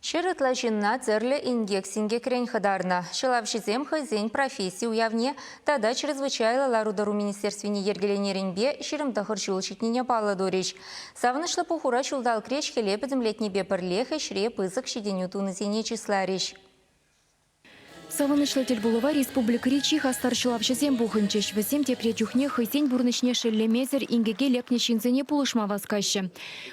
Ҫӗр ытла ҫынна тӗрлӗ инкек-синкекрен хӑтарнӑ. Ҫӑлавҫӑсем хӑйсен професси уявне тата чрезвычайлӑ лару-тӑру министерствине йӗркеленӗренпе 29 ҫул ҫитнине паллӑ турӗҫ. Савӑнӑҫлӑ пухура ҫулталӑкри ӗҫ-хӗле пӗтӗмлетнипе пӗрлех ӗҫре пысӑк ҫитӗнӳ тунисене чысларӗҫ. Савӑнӑҫлӑ тӗлпулӑва республикӑри чи хастар ҫӑлавҫӑсем пухӑнчӗҫ. Вӗсем тепре чухне хӑйсен пурнӑҫне шеллемесӗр инкеке лекнӗ ҫынсене пулӑшма васкаҫҫӗ.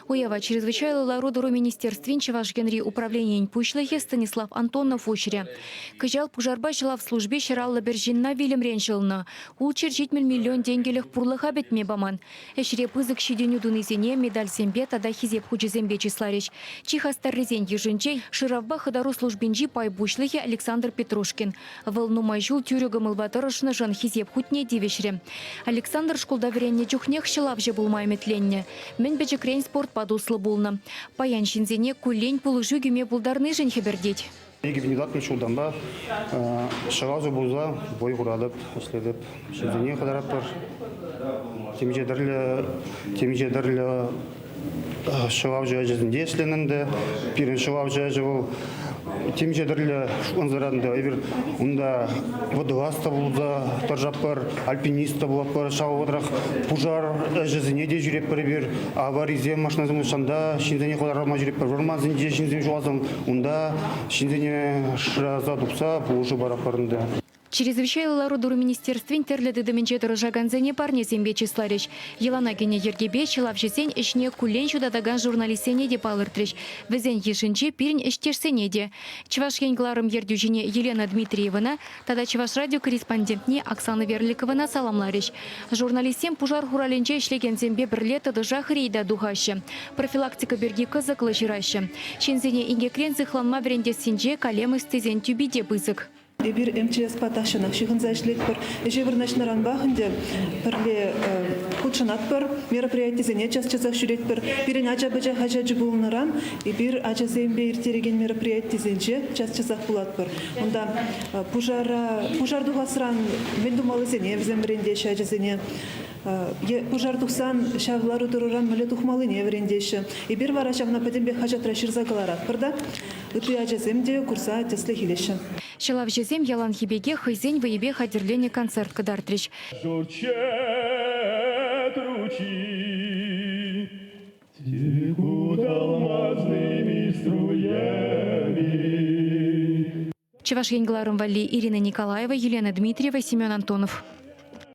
Уява Чрезвычайлӑ лару-тӑру министерствин Чӑваш Енри управленийӗн пуҫлӑхӗ Станислав Антонов уҫрӗ. Кӑҫал пушарпа ҫӑлав служби 151 ҫынна вилӗмрен ҫӑлнӑ. 670 миллион тенкӗлӗх пурлӑха пӗтме паман. Ӗҫре пысӑк ҫитӗнӳ тунисене медальсемпе тата хисеп хучӗсемпе чысларӗҫ. Чи хастаррисен йышӗнче шыравпа хӑтару службинчи пай пуҫлӑхӗ Александр Петрушкин. Вӑл нумай ҫул тӳрӗ кӑмӑлпа тӑрӑшнӑшӑн хисеп хутне тивӗҫрӗ. Александр шкулта вӗреннӗ чухнех ҫӑлавҫӑ пулма ӗмӗтленнӗ. Мӗн пӗчӗкрен спортпа туслӑ пулнӑ. Паян ҫынсене куллен пулӑшу кӳме пултарнишӗн хӗпӗртет. 2004 ҫултанпа ҫӑлавҫӑ пулса вӑй хуратӑп, ӗҫлетӗп. Ҫынсене хӑтаратпӑр. Темиҫе тӗрлӗ, темиҫе тӗрлӗ ҫӑлавҫӑ ӗҫӗсенче ӗҫленӗ ӗнтӗ. Пирӗн ҫӑлавҫӑ ӗҫӗ вӑл темиҫе тӗрлӗ ӑнсӑран та эпир унта водолаз та пулса тӑрӑшатпӑр, альпинист та пулатпӑр. Ҫав вӑхӑтрах пушар ӗҫӗсене те ҫӳретпӗр эпир. Аварисем машинасем пулсан та ҫынсене хӑтарма ҫӳретпӗр. Вӑрмансенче ҫынсем ҫухалсан унта ҫынсене шыраса тупса пулӑшу паратпӑр ӗнтӗ. Чрезвычайлӑ лару-тӑру министерствин тӗрлӗ тытӑмӗнче тӑрӑшакансене парнесемпе чысларӗҫ. Йӑлана кӗнӗ йӗркепе ҫӑлавҫӑсен ӗҫне куллен ҫутатакан журналистсене те палӑртрӗҫ. Вӗсен йышӗнче пирӗн ӗҫтешсене те. Чӑваш Ен кӑларӑм ертӳҫине Елена Дмитриевӑна тата Чӑваш радио корреспондентне Оксана Верликовӑна саламларӗҫ. Журналистсем пушар хуралӗнче ӗҫлекенсемпе пӗрле тӑтӑшах рейда тухаҫҫӗ. Профилактика пирки кӑсӑклӑ ҫыраҫҫӗ. Ҫынсене инкекрен сыхланма вӗрентессинче калем ӑстисен тӳпи те пысӑк. Эпир МЧСпа тахҫанах ҫыхӑнса ӗҫлетпӗр. Ӗҫе вырнаҫнӑранпах ӗнтӗ пӗрле хутшӑнатпӑр, мероприятисене час-часах ҫӳретпӗр. Пирӗн ача-пӑча хаҫачӗ пулнӑран эпир ачасемпе ирттерекен мероприятисенче час-часах пулатпӑр. Унта пушара, пушар тухасран мӗн тумаллисене вӗсем вӗрентеҫҫӗ ачасене. Е пушар тухсан ҫав лару-тӑруран мӗнле тухмаллине вӗрентеҫҫӗ. Эпир вара ҫавна пӗтӗмпех хаҫатра ҫырса кӑларатпӑр та ытти ачасем те курса тӗслӗх илеҫҫӗ. Ҫӑлавҫӑсем яланхи пекех хӑйсен вӑйӗпе хатӗрленӗ концерт кӑтартрӗҫ. Журчат ручьи, Текут алмазными струями. Чӑваш Ен кӑларӑм валли Ирина Николаева, Елена Дмитриева, Семен Антонов.